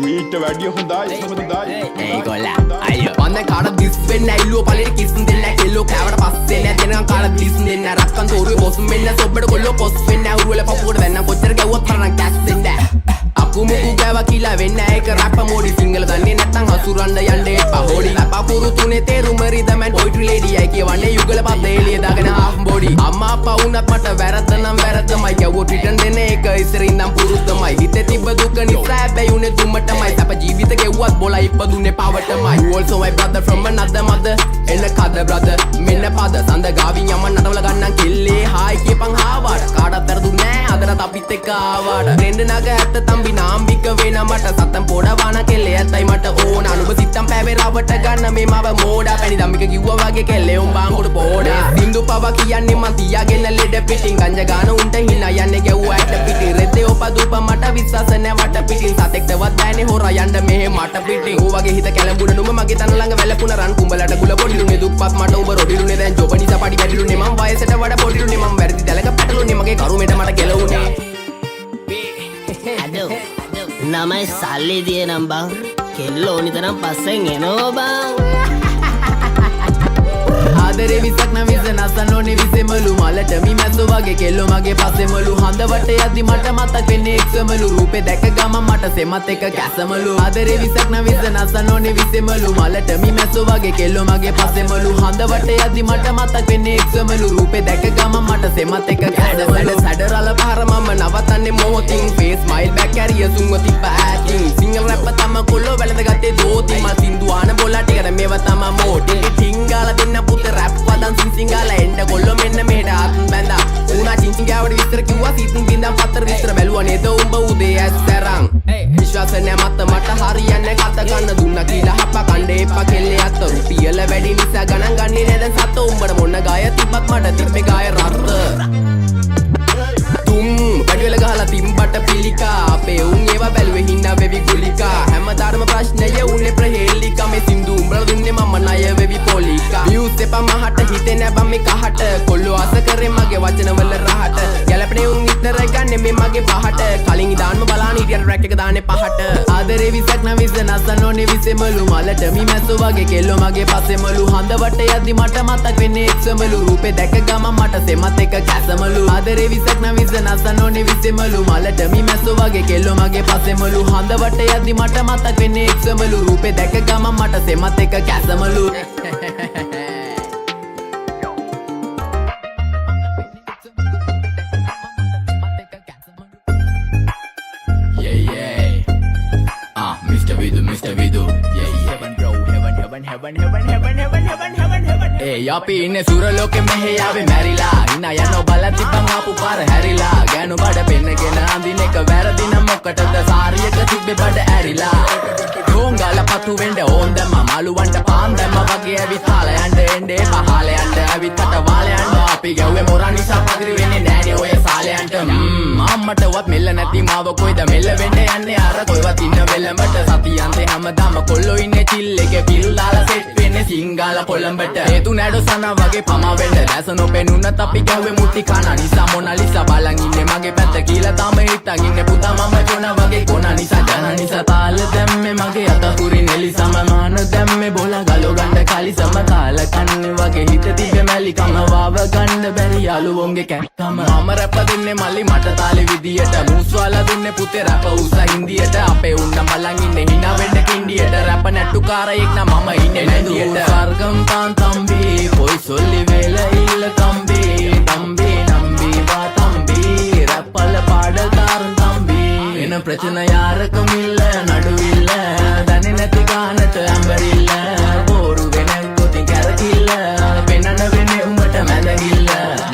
මීට වැඩිය හොඳයි, හොඳයි. ඒ ගොල්ලා අයියෝ, මං දැන් කාටවත් දිස් වෙන්නේ නෑ. ඉල්ලුව පළේට කිස් දෙන්නේ නෑ. කෙල්ලෝ කෑවට පස්සේ නෑ දෙනකන් කාටවත් ලිස් දෙන්නේ නෑ. රක්කන් තෝරුවේ බොස් වෙන්න, සොබ්බට කොල්ලෝ පොස් වෙන්න. උරු වල පපුවට දැන් නම් කොච්චර ගැව්වත් මට නම් කැස් දෙන්න. අකුමුකු ගෑවා කියලා වෙන්න ඒක රැප මෝඩි. සිංහල දන්නේ නැත්තම් හසුරන්න යන්න එපා හොඩි. අපකුරු තුනේ තේරුම රිදම් ඇන්ඩ් පොයිට්‍රි ලේඩි. අයි කියවන්නේ යුගල පද එළිය දාගෙන හාෆ් බොඩි. අම්මා අප්පා වුණත් මට වැරද්ද නම් වැරද්දමයි. ගැව්වොත් රිටර්න් දෙන එක ඉස්සර ඉඳන් පුරුද්දමයි. හිතේ තිබ්බ දුක නිසා හැබැයි උනේ දුමටමයි. සැප ජීවිත ගෙව්වත් බොලා ඉපදුනේ පවටමයි. You also my brother from another mother. එන්න කද brother, මෙන්න පද සඳ ගාවින් යමන් නටවල ගන්නම් කෙල්ලේ. හායි කියපන් හාවාට. කාටවත් වැරදුන්නේ නෑ අදටත් අපිත් එක්ක ආවාට. ට්‍රෙන්ඩ් නග ඇත්ත තම්බි නාම්බික වෙන මට සත්තම් පොඩ වාන කෙල්ලේ ඇත්තයි මට ඕන. අනුබ සිත්තම් පෑවේ රවට ගන්න මේ මව මෝඩා. පැණි දම්මික කිව්වා වගේ කෙල්ලේ උඹ අඟුරු පෝඩා. සින්දු පව කියන්නේ මං තියාගෙන ලෙඩ පිටින්. ගංජා ගාන උන්ට හිනා යන්නේ ගැව්වා ඇට පිටින්. රෙද්දේ ඔප දුප මට විශ්වාස නෑ වට පිටින්. සතෙක්ටවත් බෑනේ හොරා යන්න මෙහෙ මට පිටින්. ඌ වගේ හිත කැළඹුණ නුඹ මගේ තන ළඟ වැළපුණ රන් කුඹලට ගුල පොඩිලුනේ. දුප්පත් මට උඹ රොඩිලුනේ. දැන් ජොබ නිසා පඩි වැඩිලුනේ. මං වයසට වඩා පොඩිලුනේ. මං වැරදි දැලක පැටලුනේ. මගේ කරුමෙට මට කෙලවුනේ. අඩෝ ළමයි, සල්ලි දියනම් බං කෙල්ල ඕනි තරම් පස්සෙන් එනවා බං. ආදරේ විසක් නම් විස නසන්න ඕනේ විසෙමලු. මලට මී මැස්සෝ වගේ කෙල්ලෝ මගේ පස්සෙමලු. හඳ වට යද්දි මට මතක් වෙන්නේ එක්සමලු. රූපේ දැක ගමන් මට සෙමත් එක කැසමලු. ආදරේ විසක් නම් විස නසන්න ඕනේ විසෙමලු. මලට මී මැස්සෝ වගේ කෙල්ලෝ මගේ පස්සෙමලු. හඳ වට යද්දි මට මතක් වෙන්නේ එක්සමලු. රූපේ දැක ගමන් මට සෙමත් එක කැසමලු. සැඩරල පාර මම නවතන්නේ මොහොතින්. ෆේස් ස්මයිල් බැක් කැරිය සුන්ව තිබ්බ ඈතින්. සිංගල් රැප් තම කොල්ලෝ වැළඳගත්තේ දෝති. මල් සින්දු ආන බොලා ටිකට මේවා තම මෝටි. ටිංගාලා දෙන්න පුතේ රැප් පදන් සිං සිංගාලා. එන්න කොල්ලෝ මෙන්න මෙහෙට අත් බැඳා. ඌනා චින් චින් ගාවට විස්තර කිව්වා. සීතුන් බින්දන් පත්තර විස්තර බැලුවා නේද උඹ උදේ ඇස් ඇරන්. විශ්වාස නෑ මත මට හරියන්නේ කත ගන්න දුන්නා කියලා හප කණ්ඩ එපා කෙල්ලේ අත. රුපියල වැඩි නිසා ගණන් ගන්නේ නෑ දැන් සත. උඹට මොන ගාය තිබ්බත් මට තිබ්බේ ගාය රත්ත. තුම් වැඩිවෙල ගහලා තිම්බට පිළිකා. අපේ උන් ඒවා බැලුවේ හිනා වෙවි ගුලිකා. හැමදාම ප්‍රශ්නය උනේ ප්‍රහේලිකා. මේ සින්දු උඹලා දුන්නේ මම ණය වෙවි පොලිකා. වියුස් එපා මහට හිතේ නෑ බං මේ කහට. කොල්ලෝ ආස කරේ මගේ වචනවල රහට. ගැලපෙනේ උන් විතර ගන්නේ මේ මගේ පහට. කලින් ඉදාන්ම බලාන හිටියට ට්‍රැක් එක දාන්නේ පහට. ආදරේ විසක් නම් විස නසන්න ඕනේ විසෙමලු. මලට මී මැස්සෝ වගේ කෙල්ලෝ මගේ පස්සෙමලු. හඳ වට යද්දි මට මතක් වෙන්නේ එක්සමලු. රූපේ දැක ගමන් මට සෙමත් එක කැසමලු. ආදරේ විසක් නම් විස නසන්න ඕනේ විසෙමලු. මලට මී මැස්සෝ වගේ කෙල්ලෝ මගේ පස්සෙමලු. හඳ වට යද්දි මට මතක් වෙන්නේ එක්සමලු. රූපේ දැක ගමන් මට සෙමත් එක කැසමලු. Yeah. Ah, Mr. Vidu, Mr. Vidu. Yeah. Heaven, bro, heaven, heaven, heaven, heaven, heaven, heaven, heaven, heaven, heaven. ඒ අපි ඉන්නේ සුර ලෝකෙ මෙහෙ ආවේ මැරිලා. ඉන්න යනෝ බල තිබ්බන් ආපු පාර හැරිලා. ගෑනු බඩ පෙන්නගෙන අඳින එක වැරදි නම් මොකටද සාරියක තිබ්බේ බඩ ඇරිලා? ඩෝංගාල පතු වෙන්න ඕන් දැම්මා. මාළුවන්ට පාන් දැම්මා වගේ ඇවිත් තාල යන්න එන්න එපා හාල යන්න. ඇවිත් කට වාල යන්න. අපි ගැව්වේ මොරා නිසා පදිරි වෙන්නේ නෑනේ ඔය සාලයන්ට. අම්මටවත් මෙල්ල නැති මාව කොයිද මෙල්ල වෙන්න යන්නේ අර කොයිවත් ඉන්න වෙලඹට. සතියන්තේ හැමදාම කොල්ලෝ ඉන්නේ චිල් එකේ. පිල් දාලා සෙට් වෙන්නේ සිංගාල කොළඹට. හේතු නෑඩෝ සනා වගේ පමා වෙන්න. දැස නොපෙනුනත් අපි ගැහුවේ මුට්ටි කන නිසා. මොනාලිසා බලන් ඉන්නේ මගේ පැත්ත කියලා තාම හිතන් ඉන්නේ පුතා මම ජොනා වගේ කොන නිසා. ජන නිසා තාල දැම්මේ මගේ අත කුරි නෙලිසම. මාන දැම්මේ බොලා ගලෝ ගන්න කලිසම. කාල කන්නේ වගේ හිත තිබ්බේ මැලිකම. වාව ගන්න බැරි යාළුවෝන්ගේ කැක්කම. මම රැප දෙන්නේ මල්ලි මට තාලෙ විදියට. මූස්වාලා දුන්නේ පුතේ රැප උස හින්දියට. අපේ උන්නම් බලන් ඉන්නේ හිනා වෙන්න කින්ඩියට. රැප නැට්ටුකාරයෙක් නම් මම ඉන්නේ නැන්දියට. ස්වර්ගම් தான் தம்பி, பொய் சொல்லி வேலை இல்ல தம்பி. தம்பி நம்பி வா தம்பி, ரப்பல பாடல் தாரும் தம்பி. என்ன பிரச்சனை யாருக்கும் இல்ல நடுவில்ல. தனி නැති ගානට ඇඹරිල්ල. බෝරු වෙන කොතින් කැරකිල්ල. පෙන්නන්න වෙන්නේ උඹට මැදගිල්ල.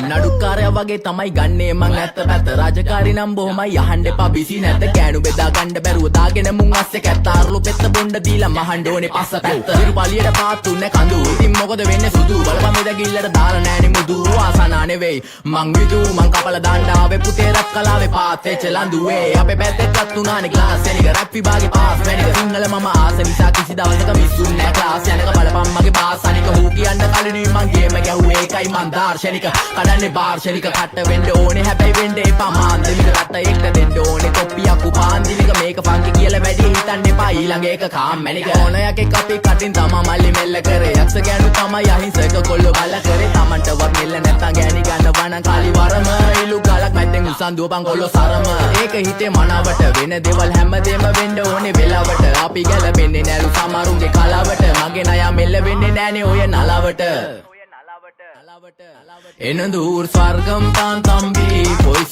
නඩුකාරයා වගේ තමයි ගන්නේ මං ඇත්ත පැත්ත. රාජකාරි නම් බොහොමයි අහන්න එපා බිසි නැත. ගෑනු බෙදා ගන්න බැරුව දාගෙන මුන් අස්සේ කැත්ත. අරලු පෙත්ත බොණ්ඩ දීලා මහන්න ඕනේ පස්ස පැත්ත. සිරු පළියට පාත් උන්නේ කඳු. ඉතින් මොකද වෙන්නේ සුදු? බලපන් මෙද ගිල්ලට දාලා නෑනේ මුදු. ආසනා නෙවෙයි මං විදු. මං කපලා දාන්න ආවේ පුතේ රැප් කලාවේ පාත් වෙච්ච ලඳුවේ. අපේ පැත්තේ රත් උනානේ ග්ලාස් එනික. රැප් විභාගේ පාස් වැනික. සිංහල මම ආස නිසා කිසි දවසක මිස් උන්නේ නෑ ක්ලාස් යනක. බලපන් මගේ පාස් අනික. හූ කියන්න කලිනුයි මං ගේම ගැහුවේ. ඒකයි මං දාර්ශනික. කඩන්නේ වාර්ෂනික. කට්ට වෙන්න ඕනේ හැබැයි වෙන්න එපා මාන්දමික. රට එක්ක දෙන්න ඕනේ කොප්පියක් උපාන්දිනික. මේක ෆන්කි කියලා වැඩි හිතන්න. හිතන්න එපා ඊළඟ එක කාම් මැනික. ඕන යකෙක් අපි කටින් තමා මල්ලි මෙල්ල කරේ. යක්ෂ ගෑනු තමයි අහිංසක කොල්ලෝ බල්ල කරේ. තමන්ටවත් මෙල්ල නැත්තම් ගෑණි ගන්නවා නම් කාලි වරම. ඉලු ගලක් මැද්දෙන් උසන් දුවපන් කොල්ලෝ සරම. ඒක හිතේ මනාවට වෙන දේවල් හැමදේම වෙන්න ඕනේ වෙලාවට. අපි ගැලපෙන්නේ නෑලු සමහරුන්ගේ කලාවට. මගේ නයා මෙල්ල වෙන්නේ නෑනේ ඔය නලාවට. எனது ஊர் ஸ்வர்க்கம் தான் தம்பி, பொய்